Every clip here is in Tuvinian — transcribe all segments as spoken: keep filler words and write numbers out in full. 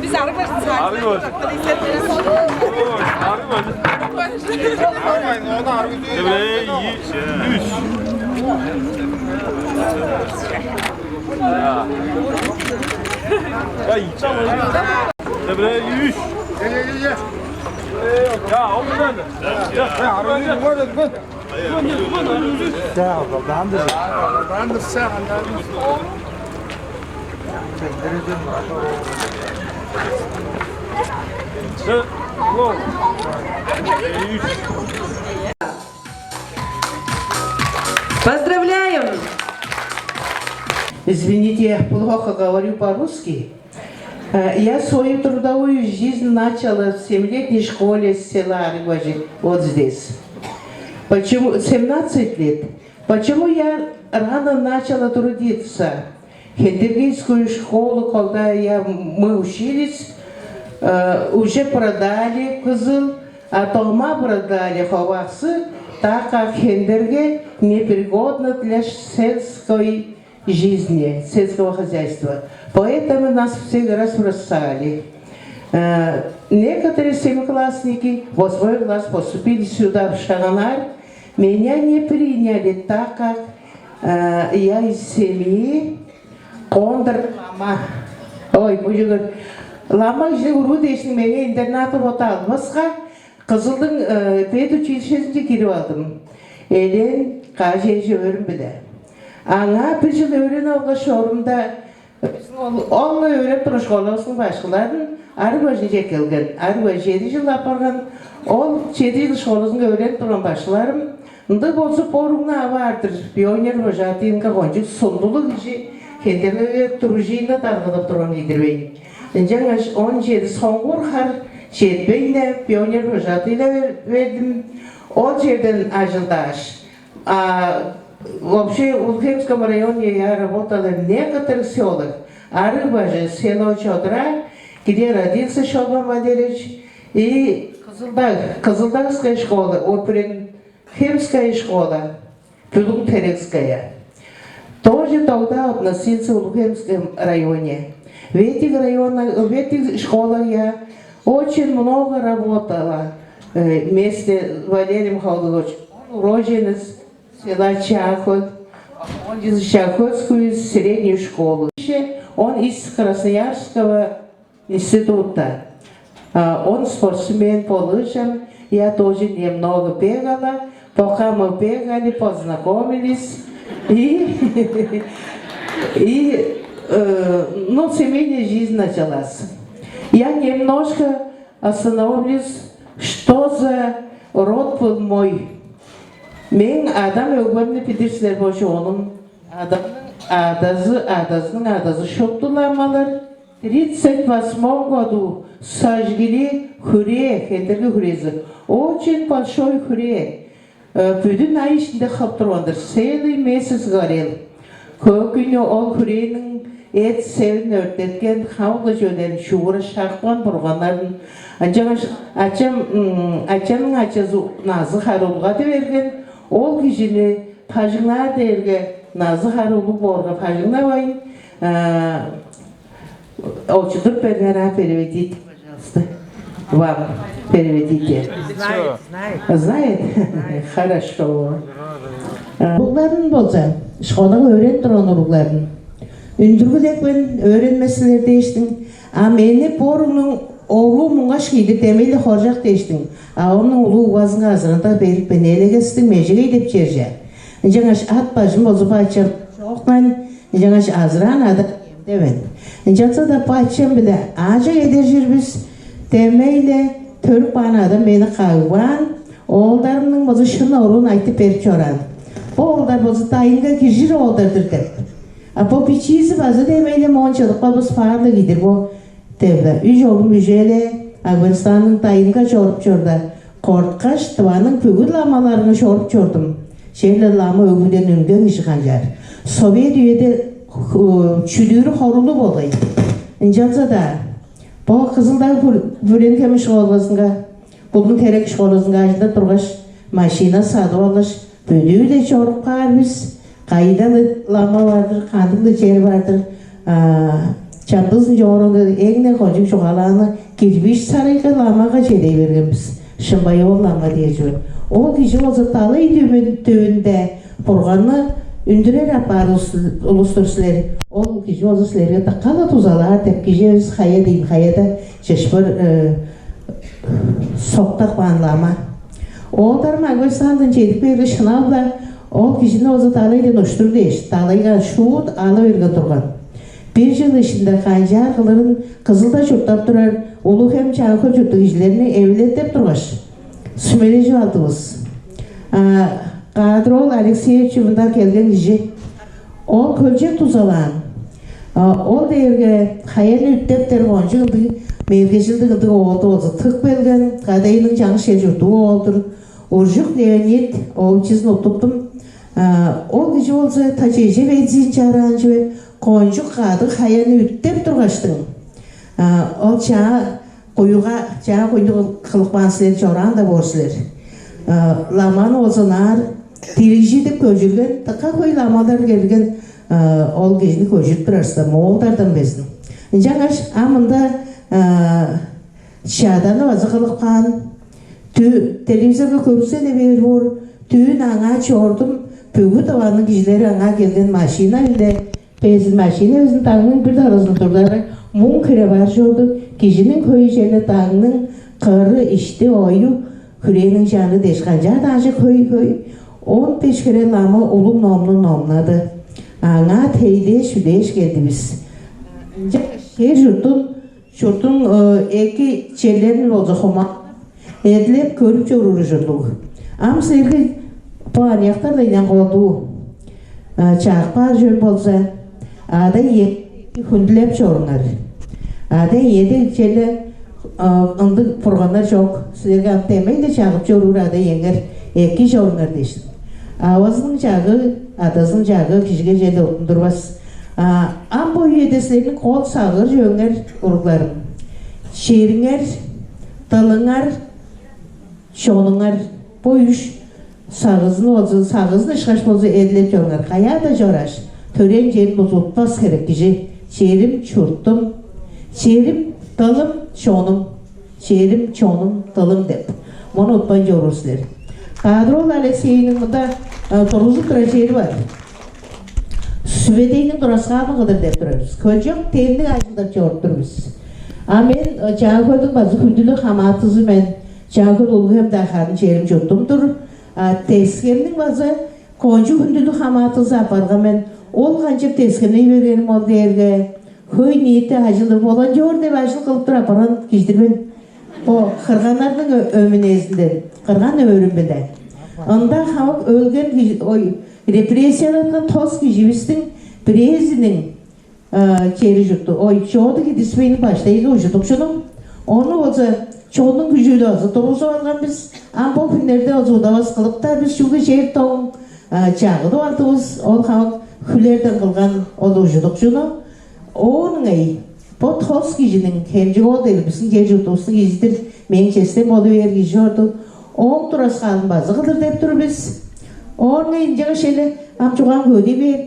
Biz arı başız. Arı başız. Arı başız. Arı başız. Öyle iyi. Üç. Ya. Ya, içeceğim. Öyle üç. Ya, oğlum, ben de. Ya, arı başız. Поздравляем! Извините, я плохо говорю по-русски. Э, Я свою трудовую жизнь начала в семилетней школе села Арыгважи, вот здесь. Почему семнадцать лет? Почему я рано начала трудиться? Хендергейскую школу, когда я, мы учились, э, уже продали Кызыл, а дома продали Ховахсы, так как Хендерге непригодно для сельской жизни, сельского хозяйства. Поэтому нас всех разбросали. Э, Некоторые семиклассники, восьмой класс, поступили сюда, в Шаганар. Меня не приняли, так как э, я из семьи Кондор Лама. Ой, бужугур. Лама кижи уруу дээшин мени интернатка боду албаска, Кызылдың э, педучилищезинче кирип алдым. Элээн каш эже өөрүм-биле. Аңаа бир чыл өөренип алгаш, орунда ол, ол өөреп турган школавыстың башкыларын Арыг-Бажынче эккелген. Арыг-Бажы чеди чыл апарган. Ол чеди чыл школазынга өөренип турган башкыларым ындыг болза, бо уругну ап аар-дыр, пионер вожатыйынга кончуг сундулуг кижи, Хендергеге дружина даргадап турган кижи-дир ийин. Ынчангаш он чеди соңгуур хар четпейн-не пионер вожатый-ла бер-, бердим. Ол черден ажылдааш, а вообще в Улуг-Хемском районе я работала в некоторых селах. Арыг-Бажы, село Чодра, где родился Шолбан Валерьевич, и Кызылдаг, Кызылдагская школа, Оприн-Хемская школа, Пюлук-Терекская. Тоже тогда относился в Улуг-Хемском районе. В этих районах, в этих школах я очень много работала э, вместе с Валерием Хавлыковичем. Он уроженец села Чахот, он из Чахотскую среднюю школу. Он из Красноярского института. А, Он спортсмен по лыжам, я тоже немного бегала. Пока мы бегали, познакомились. И, и э, ну, семейная жизнь началась. Я немножко остановлюсь, что за род был мой. Мээң адам өгбемни билир силер, бо чонум. Адамның адазы, адазының адазы шупту ламалар. Тридцать восьмом году сожгли Хүрээ, Хендерге хүрээзи. Очень большой Хүрээ. Э, Бүдүн ай иштинде хып турган-дыр. Целый месяц горел. Көк-күнү ол хүрээниң эт-севин өрттеткен, хамык-ла чүвелерин шугура шапкан, бурганнарын. Ынчангаш ачам, м, ачамның ачазы назы харылгады берген, ол кижини бажыңнаар дээрге назы харылыг боорга бажыңнавайн, э, очудуп бериңер, а, переведите, пожалуйста. Вам переведите. Знает, знает. Знает? Хорошо. Уругларын болза, школага өөренип турган уругларын. Үндүргүл экпин, өөренмес силер дээштиң. А мени бо уругнуң оруу муңгаш киидип, демей-ле хоржак дээштиң. А ону улуг угазынга азыранда берипкен, элегестиң межегей деп черже. Ынчангаш ат бажым болза бачам чок мен, ынчангаш азыраан ада эмдевен. Ынчалза-даа бачам-биле аажок эдержир бис, демей-ле төрүп каан адам мени кагбаан, оолдарымның болза шын оруун айтып берип чораан. Бо оолдар болза дайынга киржир оолдар-дыр деп. А бо бичиизи база демей-ле моон чыдып калбас, баарлыг идир бо деп-ле. Үш оглум үжеле Афганистанның дайынга чоруп чорда, корткаш, Тываның бүгү ламаларынга чоруп чордум. Черле лама өгүден үнген кижи канчаар. Совет үеде чүдүүрү хорулуг болгай. Ынчалза-даа бо Кызылдагы Бү-, Бүрен-Хем школазынга Улуг-Терек школазынга ажылдап тургаш, машина садып алгаш, бүдүү-ле чоруп каар бис. Кайда-ла лама бар-дыр, кандыг-ла чер бар-дыр. Чамдызын чоруунда эң-не кончуг чугаалааны кирбиш сарайга ламага чеде берген бис. Шымбай-оол лама дээр чүве. Ол кижи болза далай төвүн-, төвүнде Бурганны үндүрер апаар улус-, улус-тур силер. Ол кижи болза силерге дыка-ла дузалаар деп, кижи эвес, хая дейм, хаяда чыпшыр, э, соктап каан лама. Оолдарым Агбай-Саандан чедип кээрге, шынап-ла ол кижини болза далайдан уштур дээш, далайга шуут ала берген турган. Бир чыл иштинде канчаар кылырын Кызылда чурттап турар Улуг-Хем, Чаа-Хөл чурттуг кижилерни эвилеттип тургаш, сүмележип алдывыс. А, Кадыр-оол Алексеевич мында келген кижи. Ол хөлчок дузалаан. А, ол дээрге хаяны үттептер кончуг ындыг мергежилдиг ындыг оолду болза тып келген, кадайының чаңгыс чер чурттуг оол-дур. Уржук Леонид, ол чизин уттуптум. А, ол кижи болза тачеже бензин чараан чүве, кончуг кадыг хаяны үттеп тургаштың. А, ол чаа куюга, чаа куйну кылып каан силер, чораан-даа боор силер. А, ламаны болза ынаар диригжидип көжүрген, дыка хөй ламалар келген, а, ол кижини көжүрүп турарза, моолдардан безин. Ынчангаш а мында, а, чаданы база кылып каан, түү-, телевизорга көргүзе-ле бээр боор, дүүн аңаа чордум, бүгү Тываның кижилери аңаа келген машина-биле, безин машинавыстың дагның бир таразында турары муң хире бар чорду, кижиниң хөйү черле дагның кыры, ишти, ою, хүрээниң чаны дээш, канчаар-даа аажок хөй-хөй, он беш хире лама улуг номну номнады. Аңаа тейлээш-хүлээш келдивис. Ынчангаш чер-чуртун, чурттуң, э, эки черлерин болза хумаанап, эдилеп көрүп чоруур ужурлуг. Ам силерге бо аныяктар-ла ийин колдуу. А, чагып каар чүвем болза, ада-иеңерни хүндүлеп чоруңар. Ада-иеде черле, а, ындыг бурганнар чок. Силерге ам демей-ле чагып чоруур ада-иеңер эки чоруңар дээш. Авазының чагыы, адазының чагыы кижиге черле уттундурбас. А, ам бо үеде силерниң кол сагыыр чүвеңер, уругларым: чериңер, дылыңар, чонуңар. Бо үш сагыызын болза, сагыызын ышкаш болза, эдилеп чоруңар. Каяа-даа чорааш, төрээн черин болза утпас херек кижи. Черим, чуртум, черим, дылым, чонум, черим, чонум, дылым деп. Муну утпайн чоруур силер. Кадыр-оол Алексейниң мында, э, тургузуп турар чери бар. Сүбедейниң тураскаалын кылыр деп турар бис. Хөлчок демниг ажылдап чоруп тур бис. А мен, э, Чаа-Хөлдүң база хүндүлүг хамаатызы мен. Чаа-Хөл, Улуг-Хем-даа харын черим, чуртум-дур. А Тес-Хемниң база кончуг хүндүлүг хамаатызы апарган мен. Ол канчап Тес-Хемней бергеним ол дээрге, хөй-ниити ажылы, волонтёр деп ажыл кылып тур апарган кижи-дир мен. Бо кырганнарның ө-, өмүнээзинден, кырган өөрүм-биле. Ында хамык өлген кижи, ой, репрессияланган тос киживистиң бирээзиниң, а, чери-чурту, ой, Чооду Кидиспейниң баштайгы ужудукчуну. Ону болза чоннуң күжү-биле база тургузуп алган бис. Ам бо хүннерде болза удавас кылыптар бис, чүгле чер-тооң, а, чагыдып алдывыс. Ол хамык хүлерден кылган ол ужудукчуну. Оон ыңай, бо тос кижиниң, Хемчик-оол дээрге бистиң чер-чуртувустуң кижи-дир, мээң честем болу бээр кижи чорду. Ооң тураскаалын база кылыр деп тур бис. Оон ыңай ынчангаш эле ам чугаам хөдей бээр,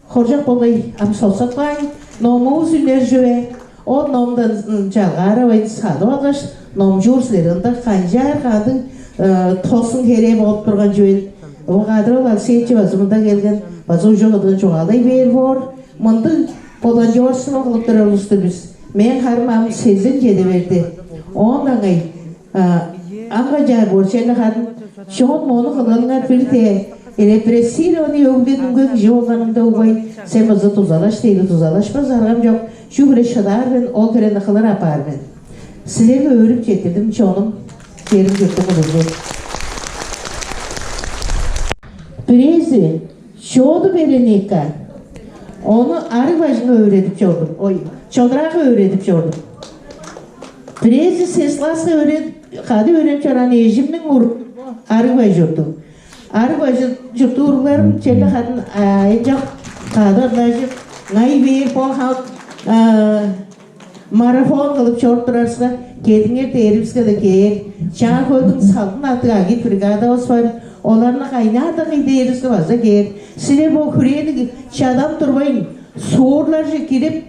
хоржок болгай, ам соксатпайн, номувус үнер чүве. Ол номдан, м, чалгааравайн садып алгаш, номчуур силер. Ында канчаар кандыг, э, тостуң херээ болуп турган чүвел. Ол Кадыр-оол Алексеевич база мында келген, база ужур-кыдыын чугаалай бээр боор. Мындыг волонтёрство кылып турар улус-тур бис. Мээң харым ам сезен чеде берди. Оон ыңай, а, ам канчаар боор, черле харын чон мону кылганыңар бир-тээ, репрессированный өг-бүледен үнген кижи болганыңда, угбай, сен база дузалаш дээри дузалашпас аргам чок. Чүгле шыдаар мен, ол херени кылыр апаар мен. Силерге өөрүп четтирдим, чонум, черим, чуртум, улузу. Бирээзи Чооду Береника. Ону арыг бажыңга өөредип чордум. Ой, чодураагы өөредип чордум. Бирээзи сес класска өөредип, кады өөренип чораан эжимниң ур-, арыг бажы чурттуг. Арыг бажы чурттуг уругларым, черле харын, а, ынчап кады ырлажып, ыңай бээр бо халк, а, Марафон кылып чоруп турарывыска, келиңер дээривиске-ле кээр. Чаа-Хөлдүң салгын аттыг агитбригадавыс бар. Оларны кайнаар-даа кый дээривиске база кээр. Силер бо хүрээни чадап турбайн, суурларже кирип,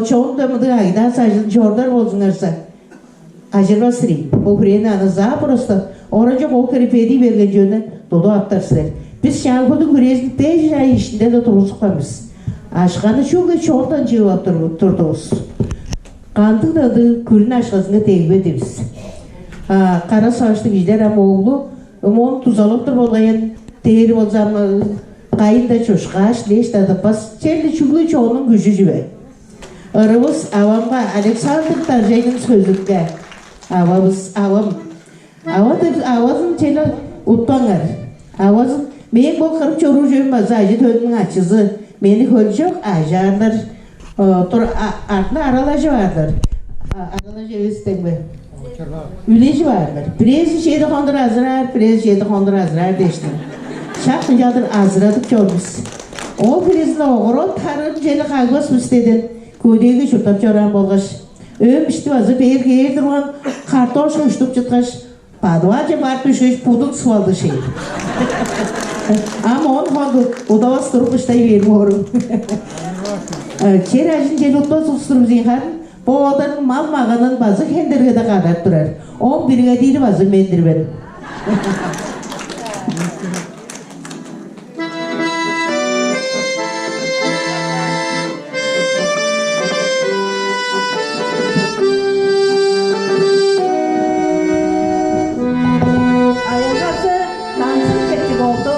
чонда мындыг агитация ажылын чорудар болзуңарза, ажырбас-тыр ийин. Бо хүрээни аны запросто оранчок ол хире бедий берген чүвени тудуп аптар силер. Бис Чаа-Хөлдүң хүрээзин беш ай иштинде-ле тургузупкан бис. Акшаны чүгле чондан чыып ап тур-, турдувус. Кандыг-даа ындыг күрүне акшазынга дегбедивис. А, кара сагыштыг кижилер ам оглу, мону дузалап тур болгай дээр болза, ам кайын-даа чушкааш, леш-даа тыппас, черле чүгле чоннуң күжү чүве. Ырывыс авамга, Александр Даржайның сөзүнге, ававыс, авам, ава деп, авазын черле утпаңар. Авазын, мээң бо кырып чоруур чүвем база ажы-төлүмнүң ачызы. Мени хөлчок ажаарлар, э, тур, а, артына аралажып аарлар. А, аралажып эвес дең бе? Үлежип аарлар. Бирээзи чеди хондур азыраар, бирээзи чеди хондур азыраар дээштиң. Шак ынчалдыр азырадып чор бис. Ол хирезин огород тарыын черле кагбас бис деден, көдээге чурттап чораан болгаш, өөм ишти база бээр кээр турган, картошка уштуп чыткаш, подвалче барып дүшкеш, будун суп алды шей. Ам он хондур удавас туруп ыштай бээр боорум. Э, чер ажын чер утпас улус-тур бис ийин харын. Бо оолдарның мал-маганын база хендергеде кадарып турар. Ооң бригадири база мен-дир мен. Айылгазы Даңзын Кетчип-оолду.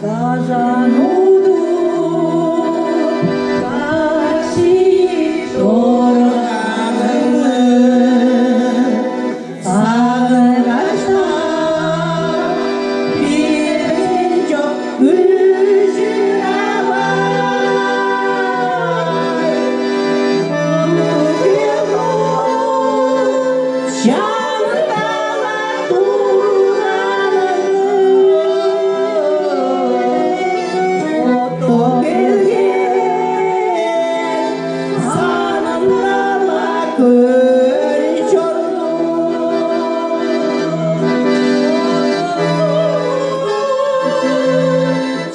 Кажан удуп каши чорааныңны сагынгаштың, бирин чок үжүр авай. Чанында-ла турганыңны оттуп келген санымда-ла көрүп чордум.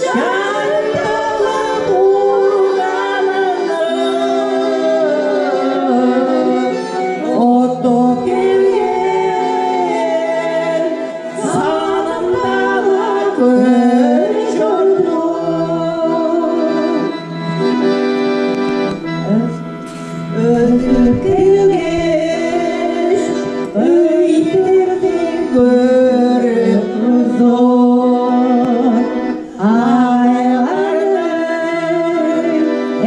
Чанында-ла турганыңны оттуп келген санымда-ла көрүп чордум. Өтүп келгеш, өйтердиң көрүп турзун. Айларның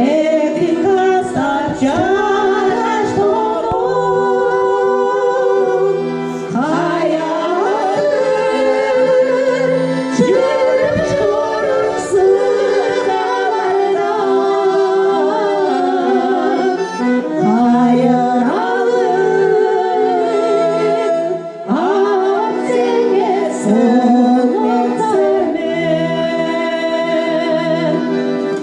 эъдин кастап, чараш тонун каяадыр чүрүп чоруур сыдаларда, кайыралыг ам сеңээ сырлар мен.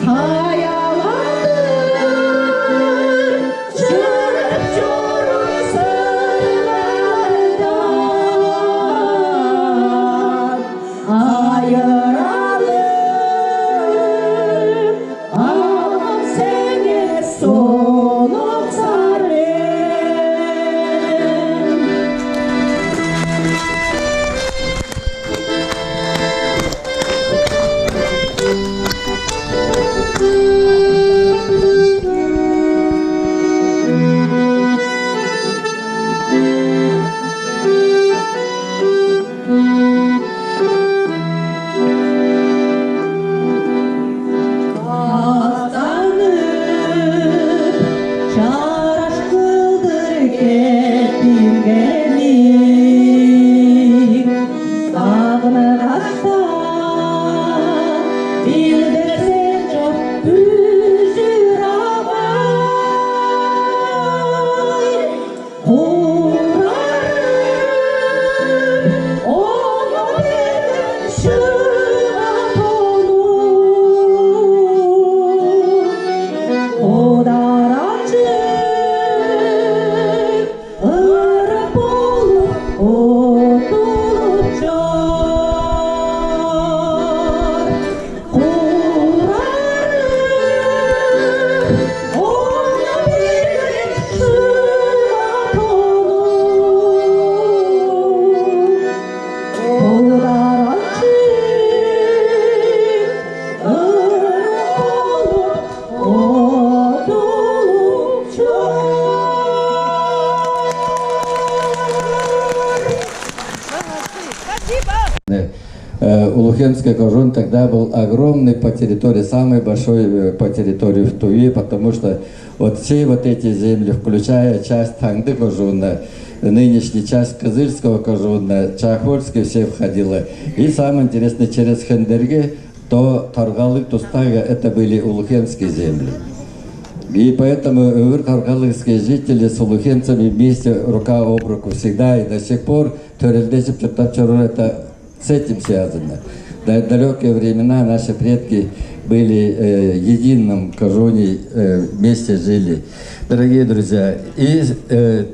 Каяадыр Э, Улуг-Хемский кожуун тогда был огромный по территории, самый большой, э, по территории в Туве, потому что вот все вот эти земли, включая часть Таңды кожууна, нынешняя часть Кызыльского кожууна, Чаа-Хольский, все входило. И самое интересное, через Хендерге до Торгалыг, Тустага, это были улуг-хемские земли. И поэтому өвүр торгалыгские жители с улуг-хемцами вместе, рука об руку всегда и до сих пор төрелдежип чурттап чоруур, это с этим связано. В далекие времена наши предки были, э, единым кожууне, э, вместе жили. Дорогие друзья, и, э,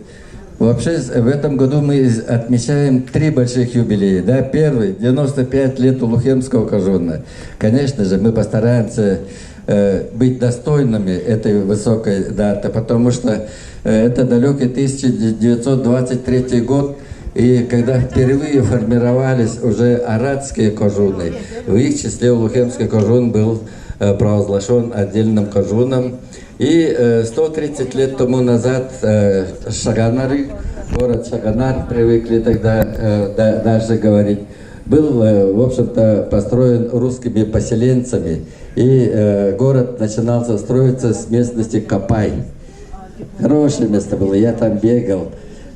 вообще, в этом году мы отмечаем три больших юбилея. Да? Первый, девяносто пять лет Улуг-Хемского кожууна. Конечно же, мы постараемся, э, быть достойными этой высокой даты, потому что, э, это далекий тысяча девятьсот двадцать третий год, и когда впервые формировались уже арадские кожууны, в их числе Улуг-Хемский кожуун был, э, провозглашен отдельным кожууном. И, э, сто тридцать лет тому назад, э, Шаганары, город Шаганар, привыкли тогда, э, да- дальше говорить, был, э, в общем-то, построен русскими поселенцами. И, э, город начинался строиться с местности Капай. Хорошее место было, я там бегал.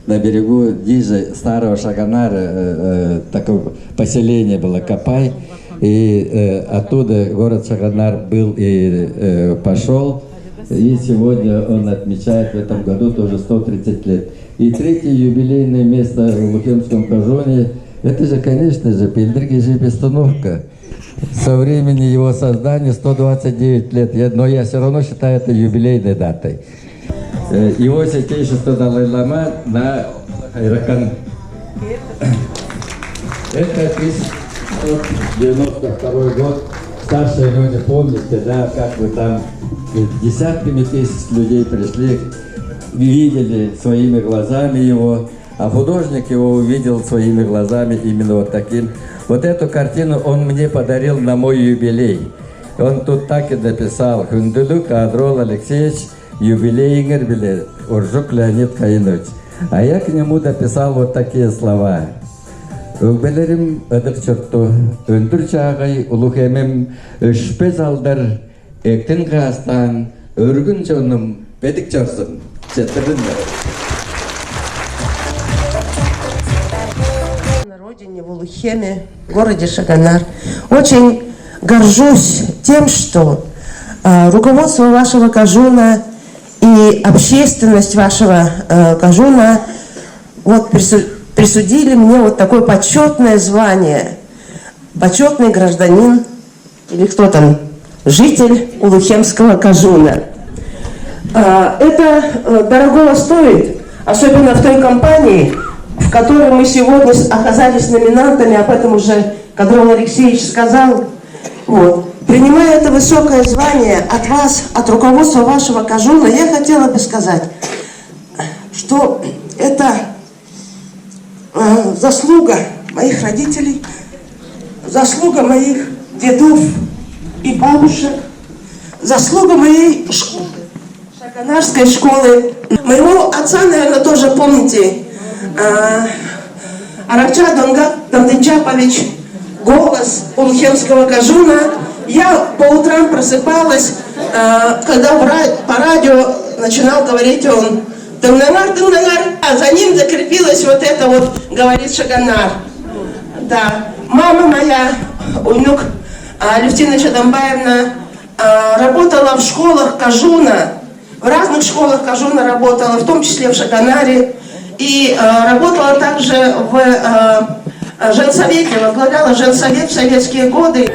На берегу, ниже старого Шаганара, э, э, такое поселение было, Капай. И, э, оттуда город Шаганар был и, э, пошёл. И сегодня он отмечает в этом году тоже сто тридцать лет. И третье юбилейное место в Улуг-Хемском кожууне, это же, конечно же, Пелдир-Кежии постановка. Со времени его создания сто двадцать девять лет, я- но я все равно считаю это юбилейной датой. Э, Его Святейшество Далай-Лама на Хайракан. Это тысяча девятьсот девяносто второй год. Старшие люди, помните, да, как вы там, э, десятками тысяч людей пришли, видели своими глазами его, а художник его увидел своими глазами именно вот таким. Вот эту картину он мне подарил на мой юбилей. Он тут так и написал: «Хүндүлүг Каадыр-оол Алексеевич, юбилейиңер-биле, Уржук Леонид Кайынович». А я к нему дописал вот такие слова: «Өгбелерим ыдык чуртту, өндүр чаагай улуг эмим, өшпес алдар эктин каастаан, өргүн чонум бедик чорзун». Четтирдим. На родине, в Улуг-Хеме, городе Шаганар. Очень горжусь тем, что, а, руководство вашего кожууна и общественность вашего, э, кожууна вот прису- присудили мне вот такое почётное звание, почётный гражданин или кто там, житель Улуг-Хемского кожууна. А, это, э, дорогого стоит, особенно в той компании, в которой мы сегодня с- оказались номинантами, об этом уже Каадыр-оол Алексеевич сказал. Вот. Принимая это высокое звание от вас, от руководства вашего кожууна, я хотела бы сказать, что это, э, заслуга моих родителей, заслуга моих дедов и бабушек, заслуга моей школы, Шаганарской школы. Моего отца, наверное, тоже помните. А, Аракча Донгак Дондынчапович, голос Улуг-Хемского кожууна. Я по утрам просыпалась, а, когда в ра- по радио начинал говорить он: «Дыңнаңар, дыңнаңар», а за ним закрепилось вот это вот: «Говорит Шаганар». Да. Мама моя, Уйнук, а, Алевтина Чадамбаевна, а, работала в школах кожууна, в разных школах кожууна работала, в том числе в Шаганаре. И, а, работала также в, а, а, женсовете, возглавляла женсовет в советские годы.